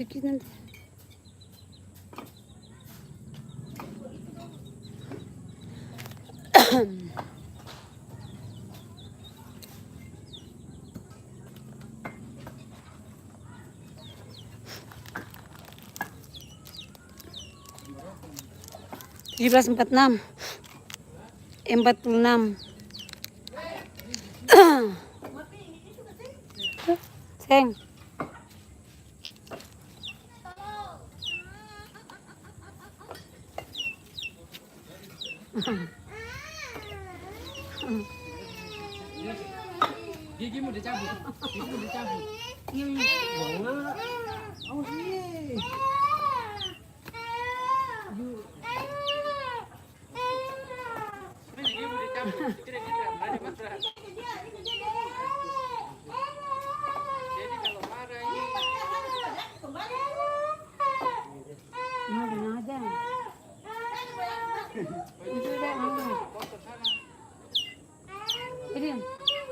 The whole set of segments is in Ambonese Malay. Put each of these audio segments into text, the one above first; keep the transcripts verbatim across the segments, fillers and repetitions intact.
Dikit nanti. Tujuh belas empat enam. Empat puluh enam. Seng. Gigi mau dicabut, gigi mau dicabut. Awas, nih. Jadi,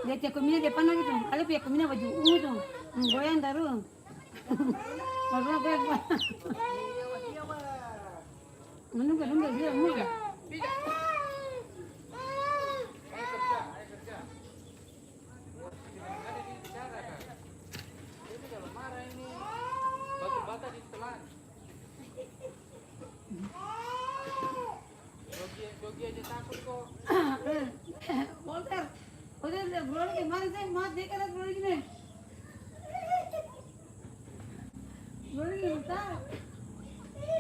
dia tiap kumina depan lagi tuh. Ada pia kumina baju ungu tuh. Hmm, goyang taru. Baru goyang, goyang. Menunggu, nunggu, dia nunggu. Walter, Walter, dia grogi kemarin, saya mati, dia kan grogi gini. Grogi gini, tak.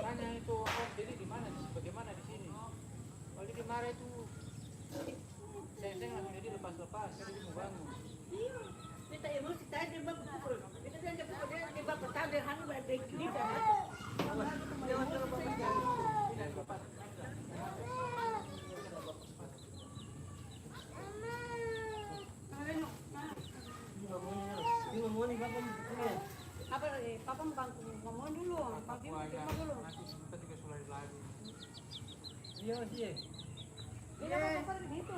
Tanya itu, apa, jadi di mana, di, bagaimana di sini? Kalau dia marah itu, seng-seng langsung jadi lepas-lepas, kan dia mau bangun. Beta emosi tadi, dia baku pukul. Beta bilang dia pukul, dia, dia baku tau dia hanu bae-bae gini, kan? Apa, eh, papa mau bantu mamon dulu, bantu ibu dulu. Iya, sih. Iya, Kak, Kak, begitu.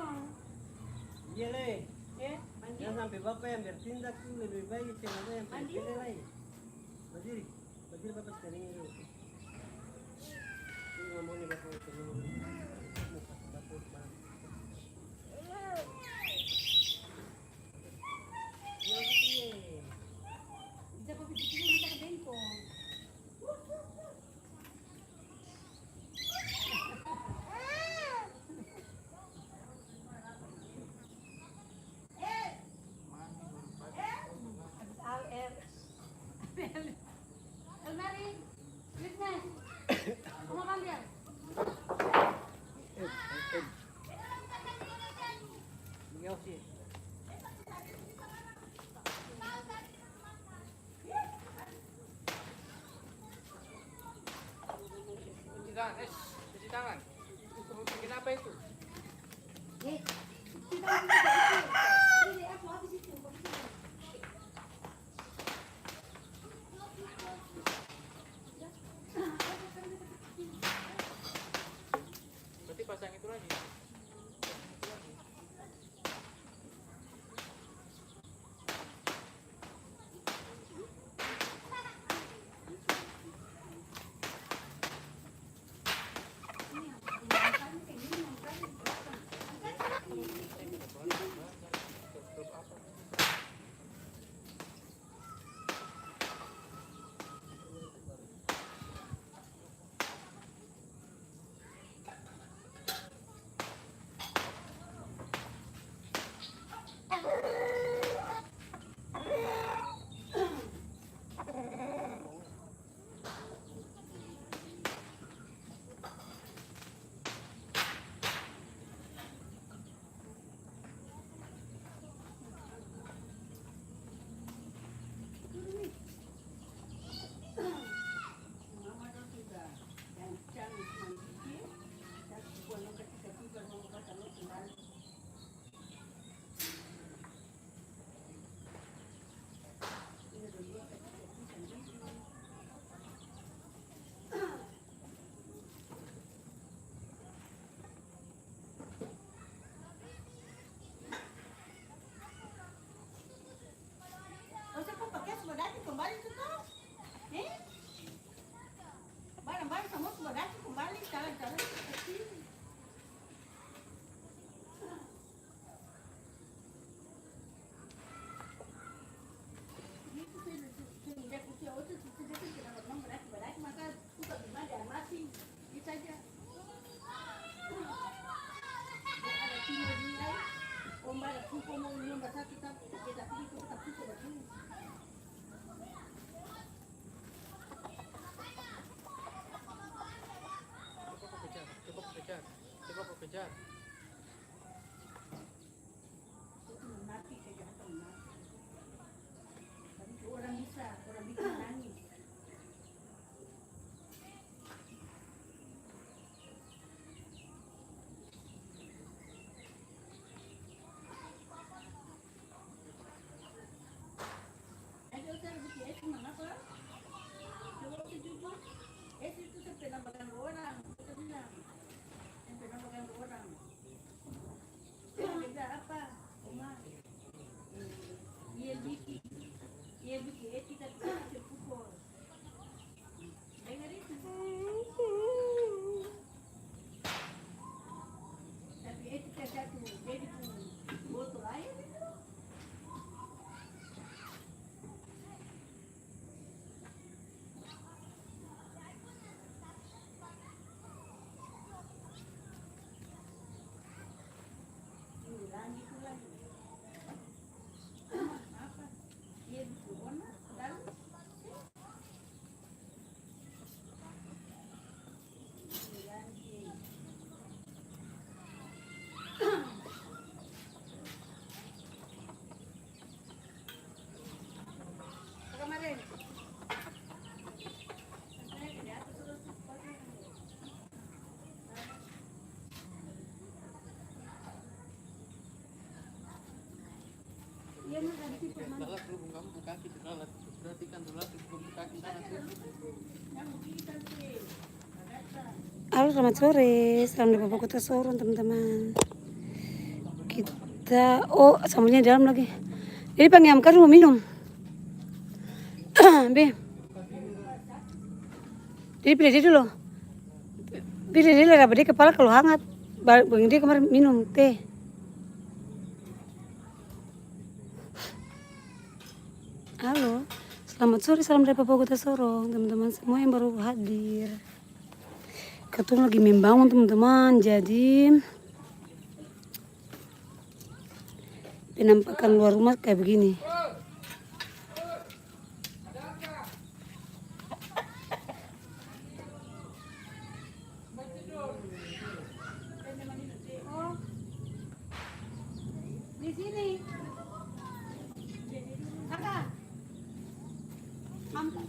Iya, Le. Iya, mandi. Jang sampe bapa yang bertindak tu, lebih baik seng ada yang pele-pele lai. Badiri, badiri bapa sekalinya dulu. Ini ngomongnya bapa sekalinya dulu. Mau kasih bapa barang. Iya, iya. Bisa pakai bikinin kita ke bengkong. Cuci tangan, eh, cuci tangan. Bikin apa itu? Berarti pasang itu lagi. Ose pung pakiang su badaki kembali tu to? Eh? Munafik, kejahatan munafik. Tapi itu orang bisa, orang bikin nangis. Ayo, Oscar, bikin es mangapa? Coba, Oscar, jujur. Es itu seng pernah baganggu orang, beta bilang. Seng pernah baganggu orang. Dia bilang, "Apa, Oma?" Iya, biking. Iya, biking es, tapi seng pukul. Tapi etika satu, jadi pung botol aer itu. Ini lagi, itu lagi. Apa? Dia bikin warna dalam. Halo, selamat sore. Salam dari Papa Kota Sorong, teman-teman. Kita, oh, sambalnya di dalam lagi. Jadi panggil Amkar mau minum. Be. Jadi pilih dia dulu. Pilih dia lah, dia kepala kalau hangat. Ba-, bang dia kemarin minum teh. Halo, selamat sore, salam dari Papua Kota Sorong, teman-teman semua yang baru hadir. Katong lagi membangun, teman-teman, jadi penampakan luar rumah kayak begini. Di sini. Kaka. Angkat.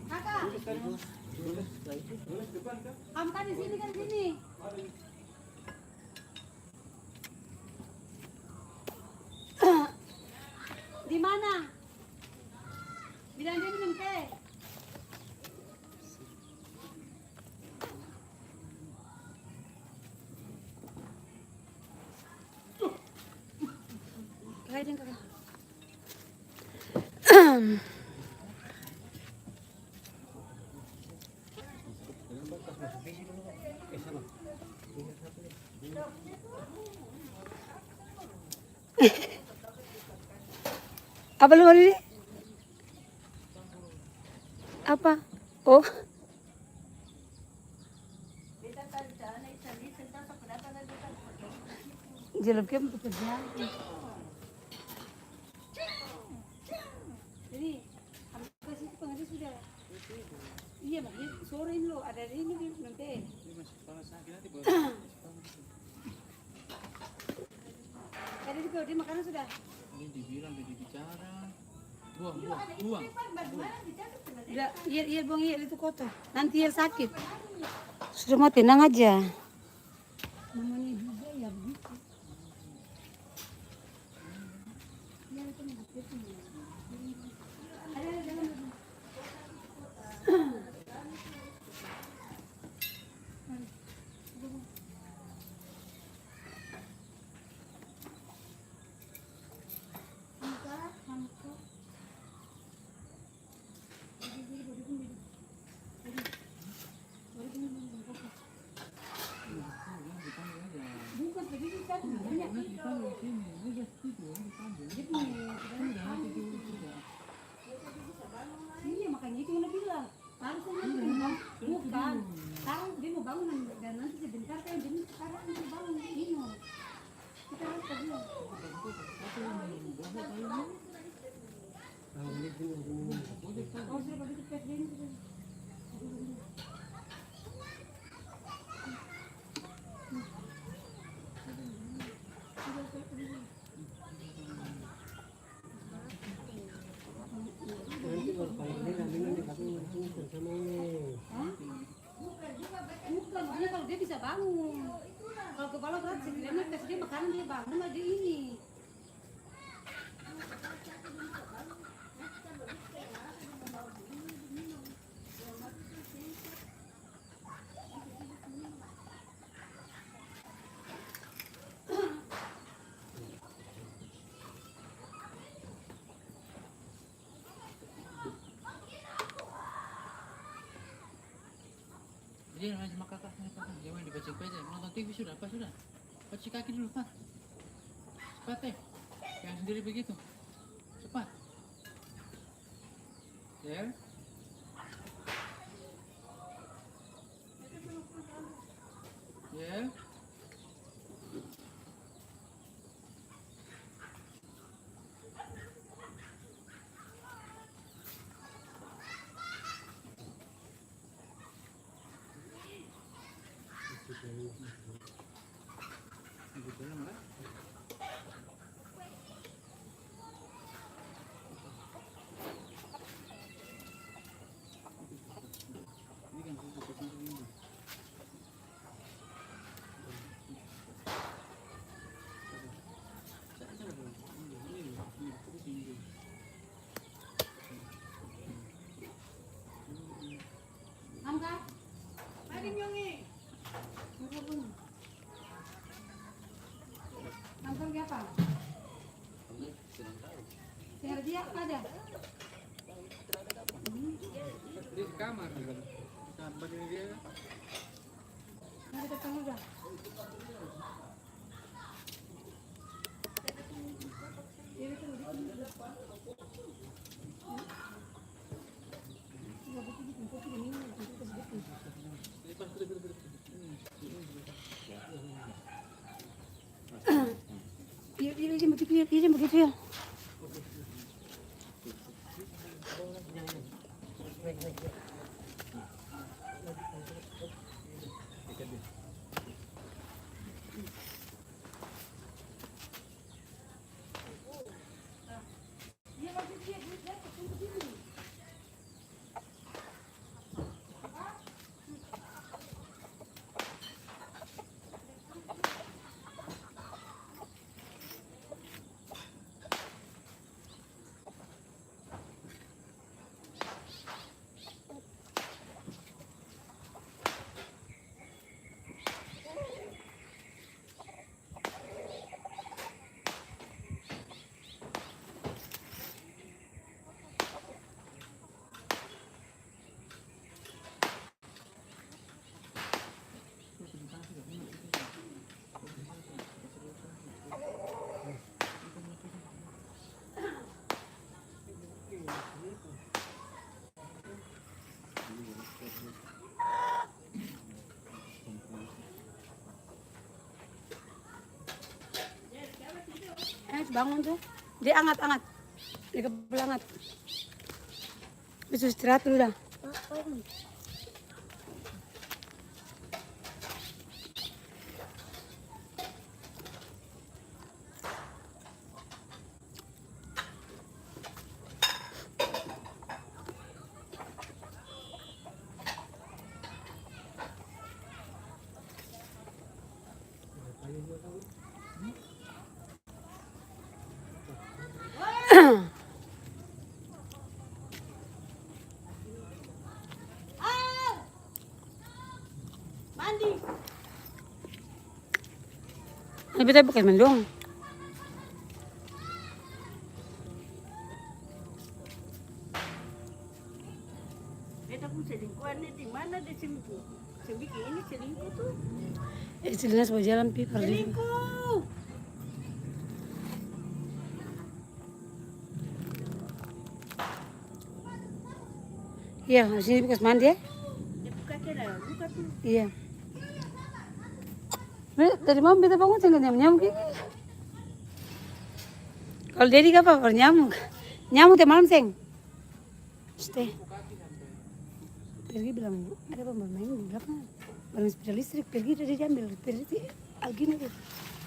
Kaka. Angkat di sini, kan sini. Di mana? Bilang dia minum teh. Hai, deng, kakak. Apa lu, Didi? Apa? Oh. Jelek ya, untuk kerja. Jadi, ambil ke situ, pengaji sudah. Iya, makanya sore ini lo, ada ini di nanti. Tadi juga dia makanan sudah. Dia dibilang, dia bicara. Buang, buang, buang. Udah, iya, iya, buang, iya, itu kotor. Nanti iya sakit. Sudah mau tenang aja. Namanya juga ya begitu. Iya, makanya itu ngana bilang. Harusnya nanti dia mau bangun. Bukan. Sekarang dia mau bangun dan nanti sebentar kan, jadi sekarang dia bangun, dia minum. Kita harus pergi. Oh, sudah begitu, Pep, dia ini sudah. Bukan, dia kalau dia bisa bangun. Kalau kepala berat, setidaknya kasih dia makanan, dia bangun, dia ini. Dia main sama kakak, sini, kakak. Dia main di pecek-pecek. Nonton T V sudah, apa sudah? Cuci kaki dulu, Pak. Cepat, eh. Yang sendiri begitu. Cepat. Ya. Ya. Angkat. Mari, Nyongi. Nonton dia apa? Dengar dia apa ada? Di kamar. Kamar ini dia. Nah, kita tunggu dah. Iya, iya, iya, begitu ya, iya, begitu ya. Eh, bangun tuh. Dia angat-angat. Dia kepala angat. Bisa istirahat dulu dah. Mandi. Ini beta bukan mendong. Beta pung selingkuhan ni di mana dia selingkuh? Seng biking ini selingkuh tu. Eh, si Linas bajalan pi par dia. Selingkuh. Iya, sini bekas mandi, e. Dia buka kira, buka tu. Iya. Be, tadi malam beta bangun seng ada nyamuk-nyamuk ini. Kalo Dedi kapa par nyamuk? Nyamuk te malam seng. Ste. pergi bilang, "Ada bang bermain di belakang." Barang sepeda listrik, pergi, dia, dia ambil, pergi si Algina tu.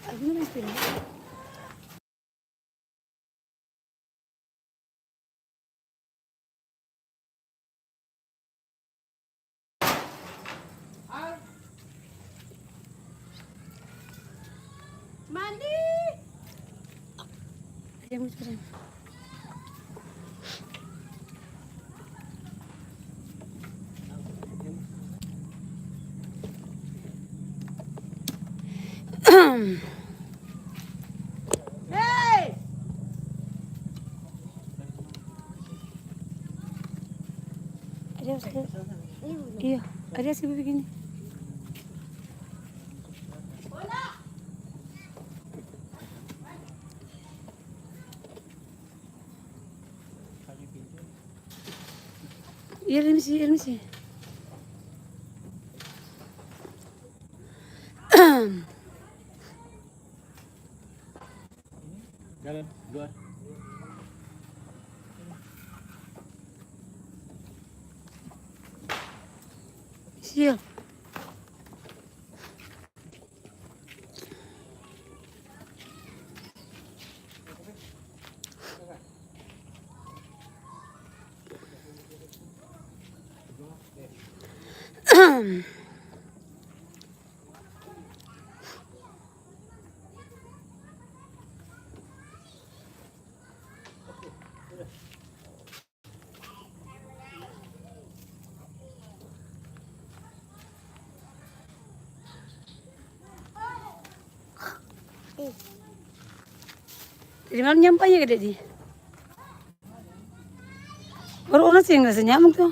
Algina main sepeda listrik. Mandi. Hei! Ada, ada. Iya, ada sih begini. Iya, ini sih, ini sih. Jalan, dua. Siap. Tadi malam nyampanya ka, Dedi? Baru orang seng rasa nyamuk tu.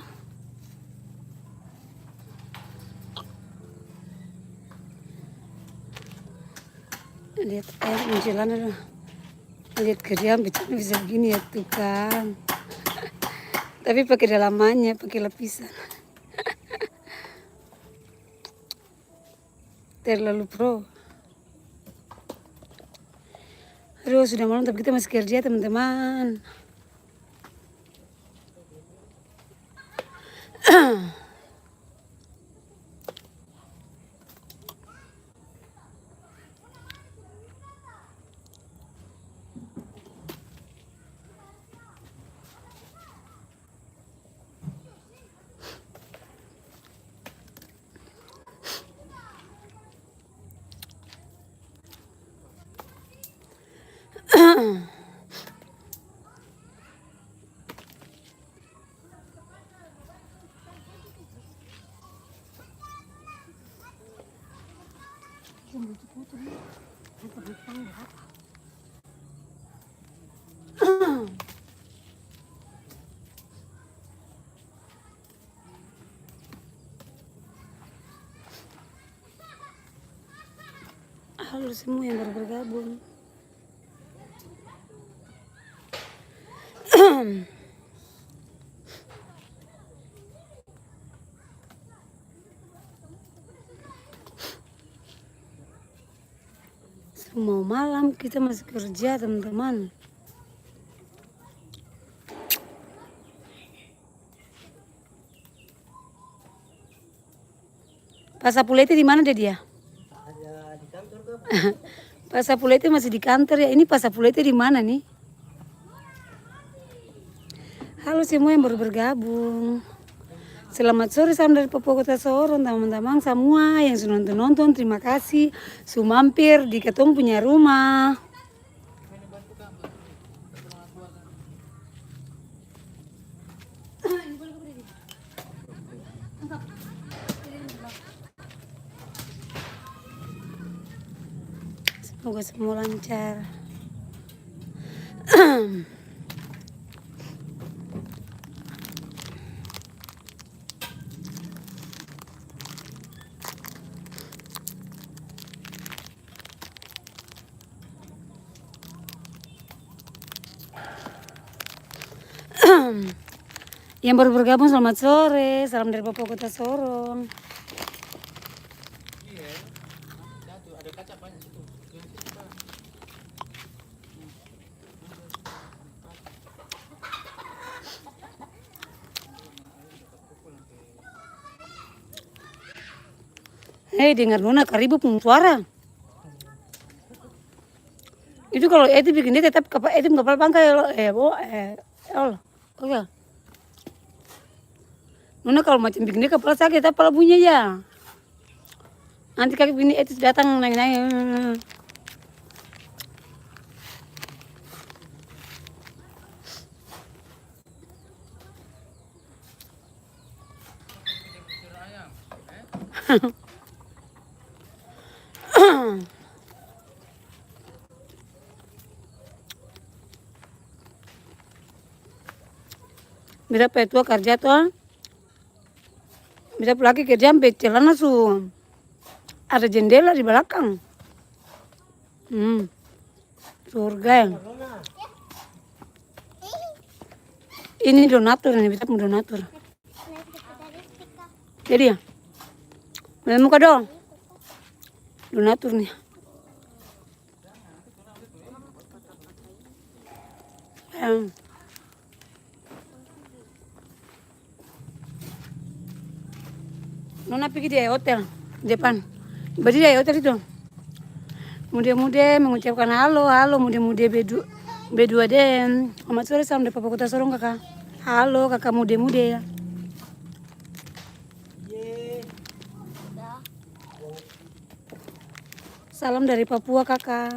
Lihat air mencelang dulu. Lihat keriam pecah bisa begini ya Tuhan. Tapi pakai dalamannya, pakai lapisan. Terlalu pro. Aduh, sudah malam tapi kita masih kerja, teman-teman. Halo semua yang baru bergabung. Su mau malam, kita masih kerja, teman-teman. Pa Sapulete di mana, Dedi? Pa Sapulete masih di kantor ya. Ini Pa Sapulete di mana nih? Halo semua yang baru bergabung. Selamat sore, salam dari Papua Kota Sorong, tamang-tamang samua yang su nonton-nonton, terima kasih su mampir di katong punya rumah. Semoga semua lancar. Yang baru bergabung, selamat sore. Salam dari Papua Kota Sorong. Eh, dengar nona karibu pung suara. Itu kalo Eti biking dia tetap kapa-, Eti pung kapala pangkal, eh, bo-, eh, Allah. Oke. Nona kalo macam biking dia kapala saki, tetap pala bunyi ja. Nanti kaki bini Eti datang nae-nae. Beta pe tua karja to, beta pung laki kerja sampe celana su ada jendela di balakang. Hmm. Surga. Ini donatur ni, beta pung donatur. Jadi ya, mulai muka dong. Donatur ni. Em. Nona pigi di hotel depan. Badiri di hotel itu. Mude-mude mengucapkan halo, halo mude-mude B dua, B dua D. Selamat sore, salam dari Papua Kota Sorong, Kaka. Halo, Kaka mude-mude. Salam dari Papua, Kaka.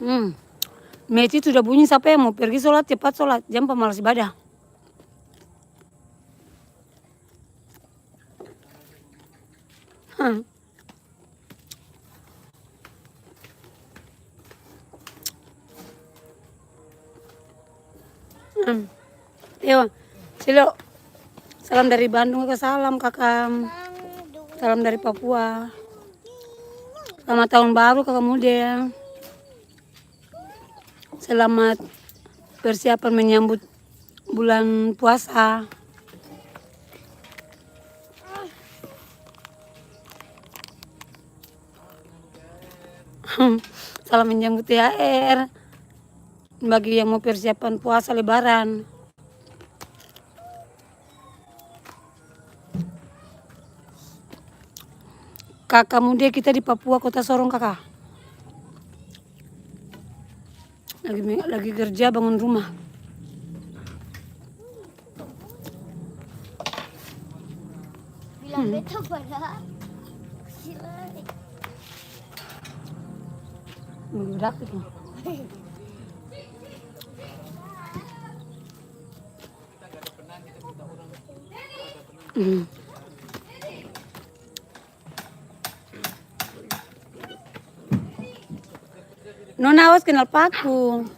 Hmm. Meci sudah bunyi, sapa yang mo pergi sholat, cepat sholat, jang pamalas ibadah. Hmm. Hmm. Yo, Cilo. Salam dari Bandung, Kaka. Salam, Kaka. Salam dari Papua. Selamat tahun baru, Kaka Mude. Selamat persiapan menyambut bulan puasa. Salam menyambut T H R bagi yang mau persiapan puasa lebaran. Kaka Mude, kita di Papua, Kota Sorong, Kaka. Lagi me-, lagi kerja bangun rumah. Bilang beta pada gila. Meledak itu. Hmm. Nona, awas kanal paku.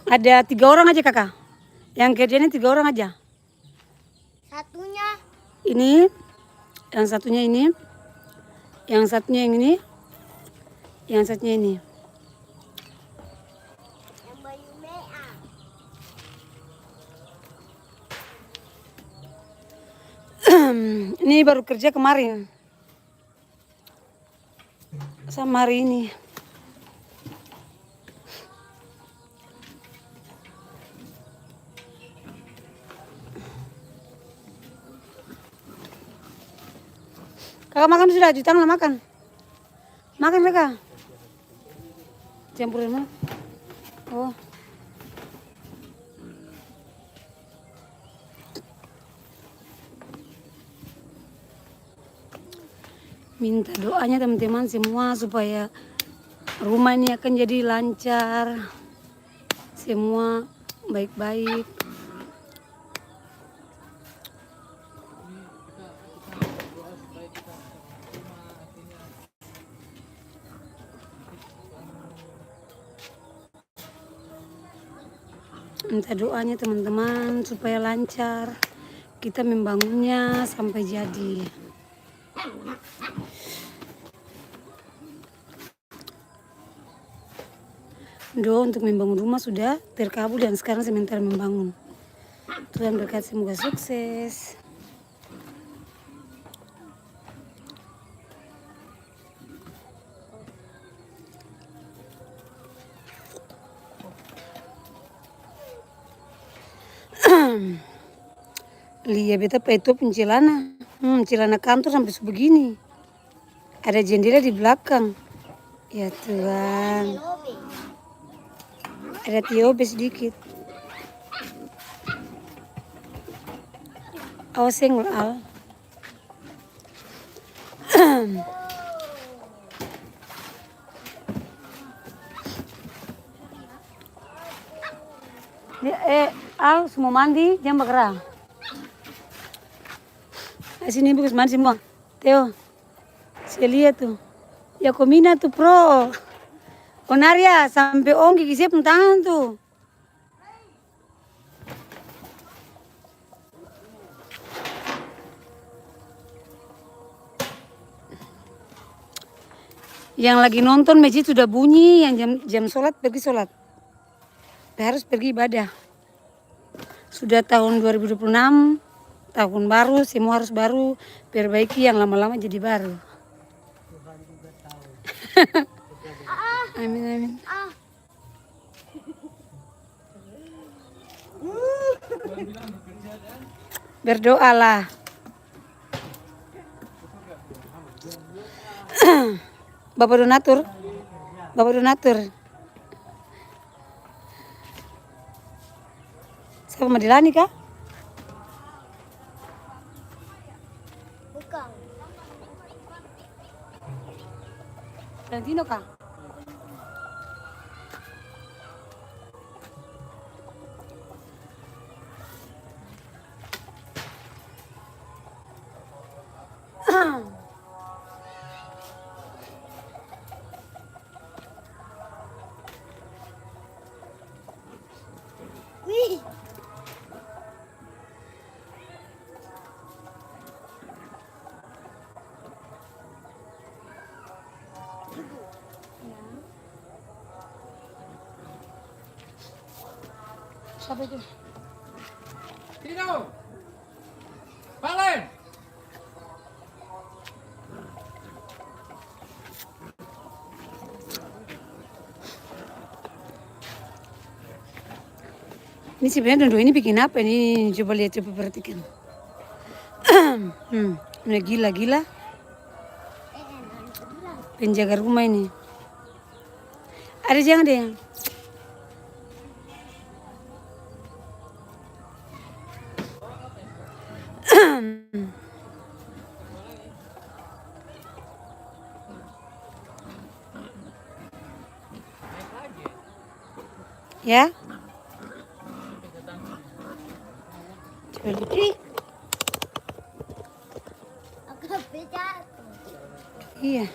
Ada tiga orang aja, Kaka. Yang kerjanya tiga orang aja. Satunya. Ini, yang satunya ini, yang satunya yang ini, yang satunya ini. Yang baju merah. Ini baru kerja kemarin. Sama hari ini. Kaka makan sudah? Cuci tangan la makan. Makan, Kaka. Campur sama. Oh. Minta doanya teman-teman semua supaya rumah ini akan jadi lancar, semua baik-baik. Minta doanya teman-teman supaya lancar kita membangunnya sampai jadi. Doa untuk membangun rumah sudah terkabul dan sekarang sementara membangun. Tuhan berkati, semoga sukses. Lia beta paitua pung celana, hmm, celana kantor sampe su bagini. Ada jendela di blakang. Ya Tuhan. Ada T O B sedikit. Awas senggol, Al. Dia, eh, Al su mo mandi, jang bagara. Ai sini, bagus mandi semua. Teo, se lia tu. Yakomina tu pro. Onaria sampe ong gigi se pung tangan tu. Yang lagi nonton, masjid sudah bunyi, yang jam, jam sholat, pergi sholat. Harus pergi ibadah. Sudah tahun dua ribu dua puluh enam, tahun baru, semua harus baru, perbaiki yang lama-lama jadi baru. Amin, amin. Berdoalah. Bapak donatur, Bapak donatur. Sapa, Madilani ka? Bukang. Valentino ka? Sapa itu? Tino! Palen! Ini sebenarnya dong dua ini bikin apa ini? Coba lihat, coba perhatikan. Hmm, udah gila-gila. Penjaga rumah ini. Ada jang deng. Ya. Coba lihat. Ih. Iya.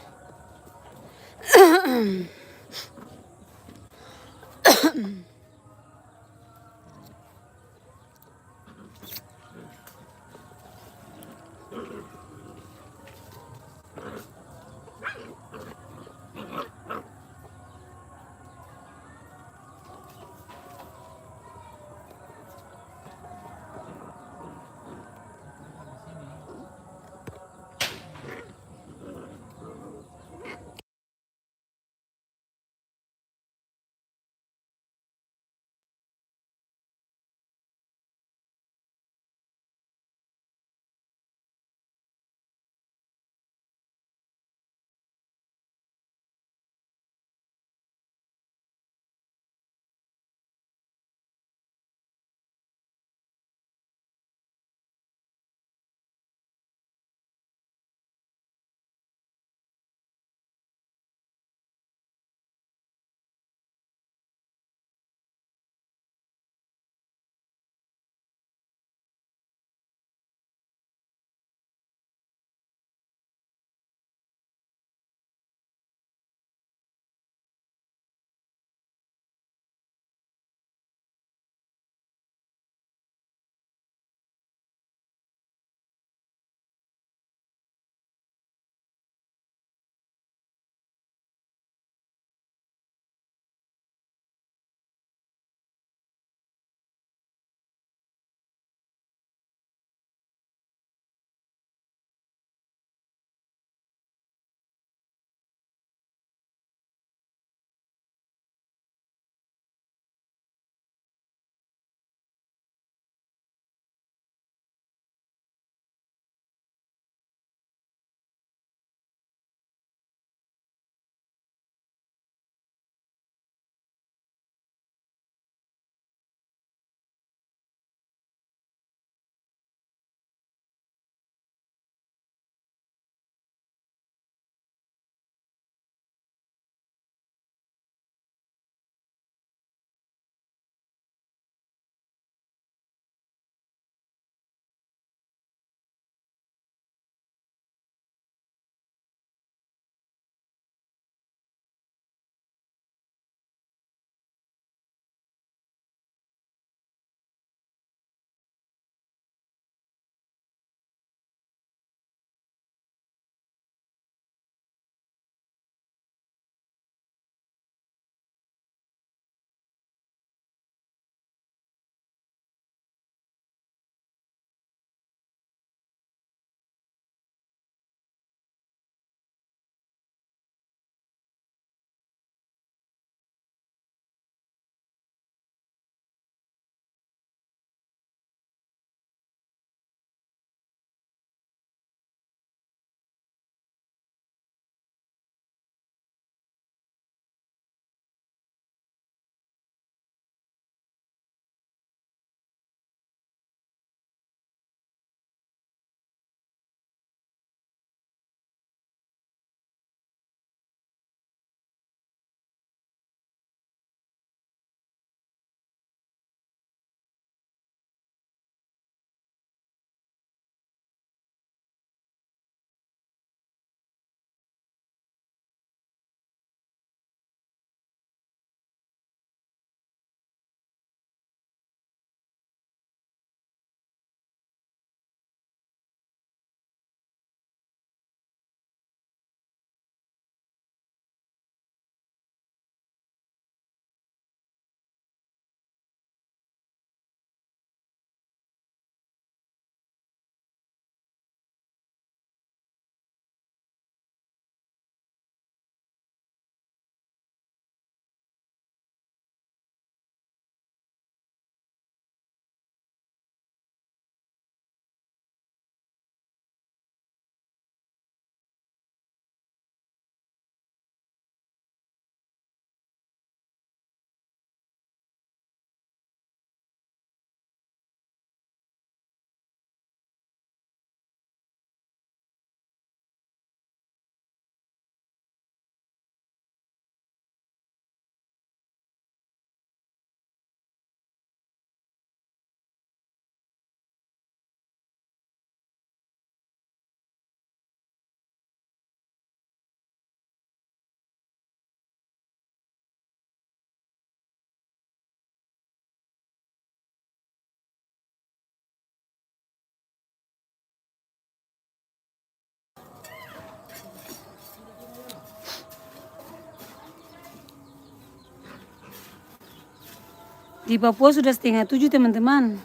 Di Papua sudah setengah tujuh, teman-teman.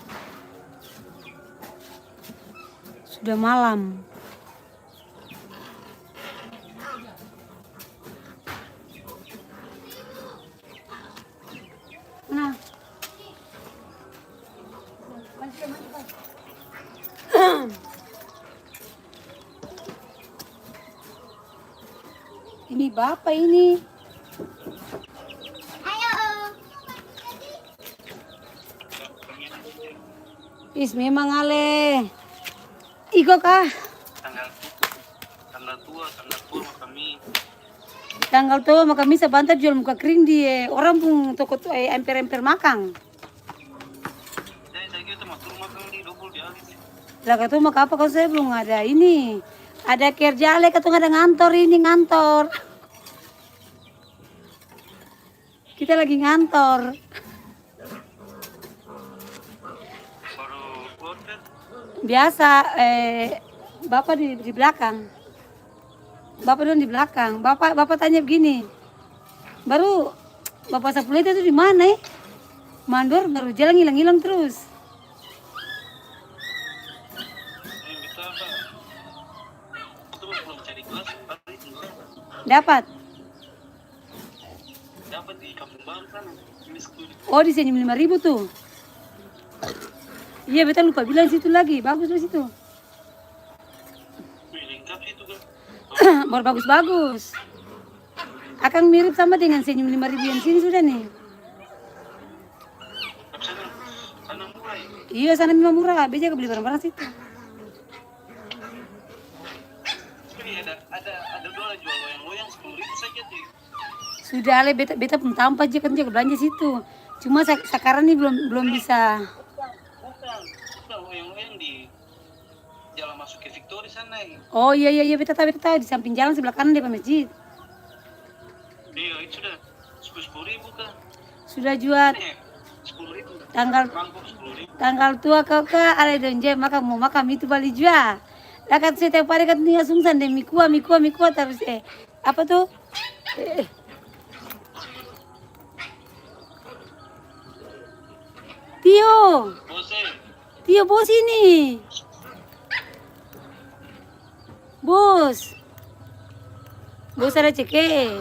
Sudah malam. Nah. Ini bapa ini. Is, memang ale. Iko kah? Tanggal, tanggal tua, tanggal tua makami. Tanggal tua makami sabantar jual muka kering di, eh, orang pung toko tu, eh, emper-emper makang. Lah, katong makapa kalo saya belum ada ini, ada kerja le, katong ada ngantor ini, ngantor. Kita lagi ngantor. Biasa, eh, bapa di, di belakang. Bapa dong di belakang. Bapa, bapa tanya begini, "Baru bapa Sapuleta itu di mana, eh? Mandor baru jalan ngilang-ngilang terus." Dapat. Oh, di senyum lima ribu tu. Iya, beta lupa bilang situ lagi, bagus lai situ. Baru bagus-bagus. Akang mirip sama dengan senyum lima ribu yang sini sudah nih. Iya, sana memang murah, beta jaga beli barang-barang situ. Sudah ale beta, beta pung tampa jua katong jaga blanja situ. Cuma sa-, sakarang ni blom, blom bisa. Bukan, bukan, bukan, yang, yang di jalan masuk ke Victory sana, eh. Oh, iya, iya, iya, beta tau, beta tau. Di samping jalan sebelah kanan depan masjid. Iya, itu sudah sepuluh, sepuluh ribu kah? Sudah jua. Ini, sepuluh ribu. Tanggal, mangkok sepuluh ribu. Tanggal tua kau ka, ale dong je, maka mo makang itu bali jua. Lakat setiap hari katong tinggal sungsan deng mi kuah, mi kuah, mi kuah tarus, eh. Apa tu? Eh. Tio. Bos, eh. Tio, bos ini. Bos. Bos ada ceke.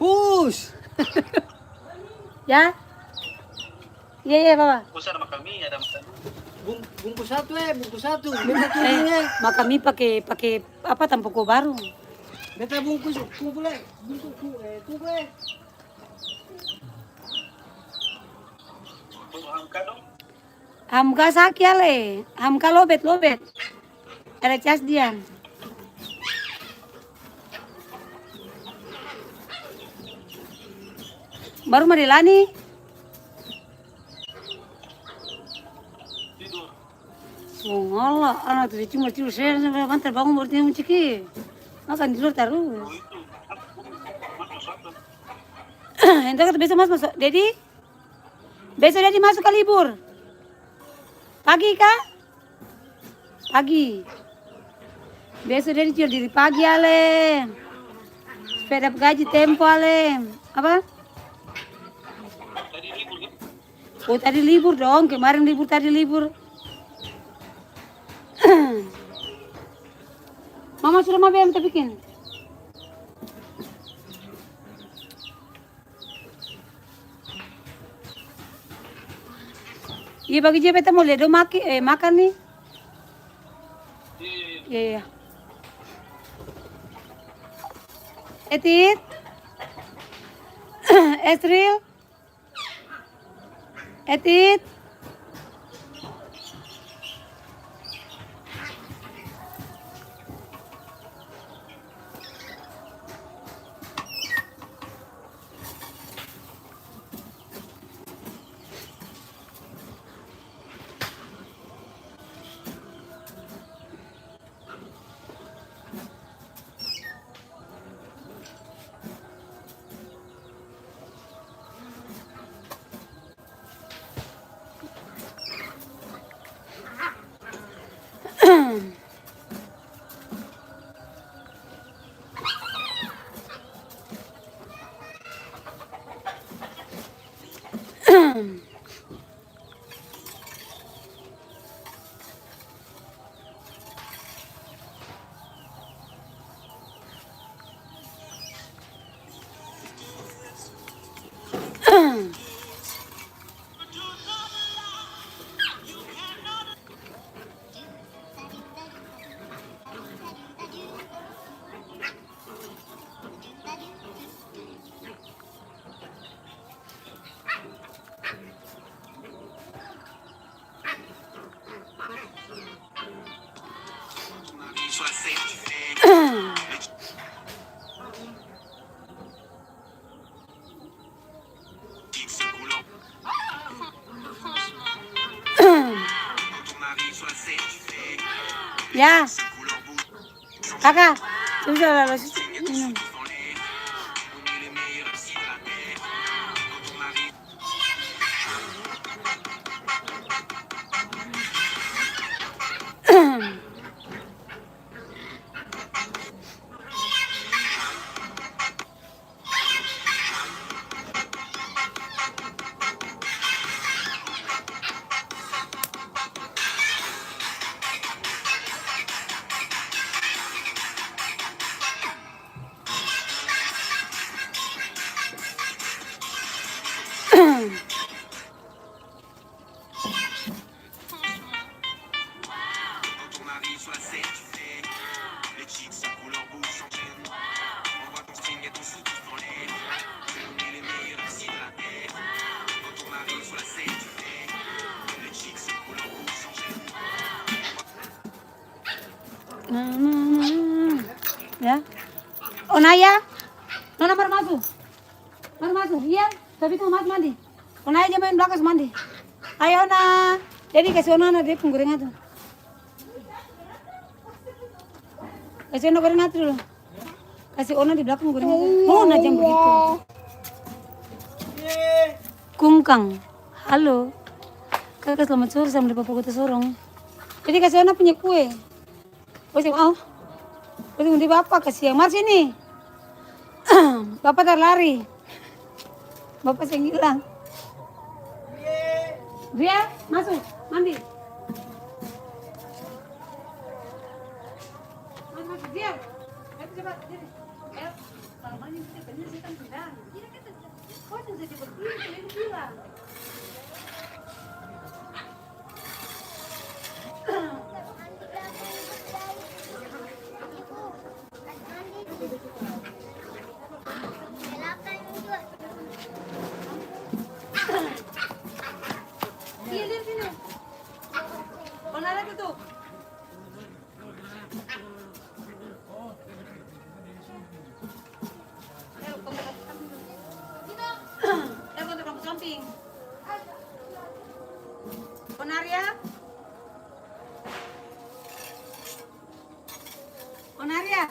Bos. Ya? Iya, iya, papa. Bos, ada makami, ada makami. Bung-, bungkus satu, eh, bungkus satu. Beta tunggu, eh, eh. Makami pake, pake apa, tampoko baru. Beta bungkus, kumpul, eh. Bungkus, ku-, eh, tunggu, eh. Hamka saki ale, hamka lobet, lobet. Ada cas dia. Baru Marilani. Sungala, ana tu cuma tidur, saya sampai bangun baru tidur, ciki. Makan tidur tarus. Entah kata besok mas masuk. Dedi, besok Dedi masuk ka libur? Pagi ka? Pagi. Besok Dedi jual diri pagi ale. Supaya dapa gaji tempo ale. Apa? Oh, tadi libur dong, kemarin libur, tadi libur. Mama sudah mau bilang ta bikin. Iya, pagi jua beta mo lia dong maki, eh, makan ni. Iya, iya. Etit. Esril. Etit. Ya. Kaka, bisa lalu situ minum. Ya. Onaya, nona baru maso. Baru maso, iya. Tapi itu maso mandi. Onaya aja main belakang su mandi. Ayo, Ona. Jadi kasi Ona, Ona dia pung gorengan tu. Kasi Ona gorengan tu dulu. Kasi Ona di belakang gorengan tu. Oh, Ona jang begitu. Kungkang. Halo. Kaka, selamat sore, salam dari Papua Kota Sorong. Jadi kasi Ona punya kue. Ose mau. Ose nanti bapa kasiang. Mar sini. Bapa tar lari. Bapa seng ilang. Ria, maso, mandi. Maso, maso, Ria. Ayo, coba, sini. Ayo. Kalau mandi, kita bener, kita bilang. Kau tuh jadi begini, saya bilang. Onaria? Onaria?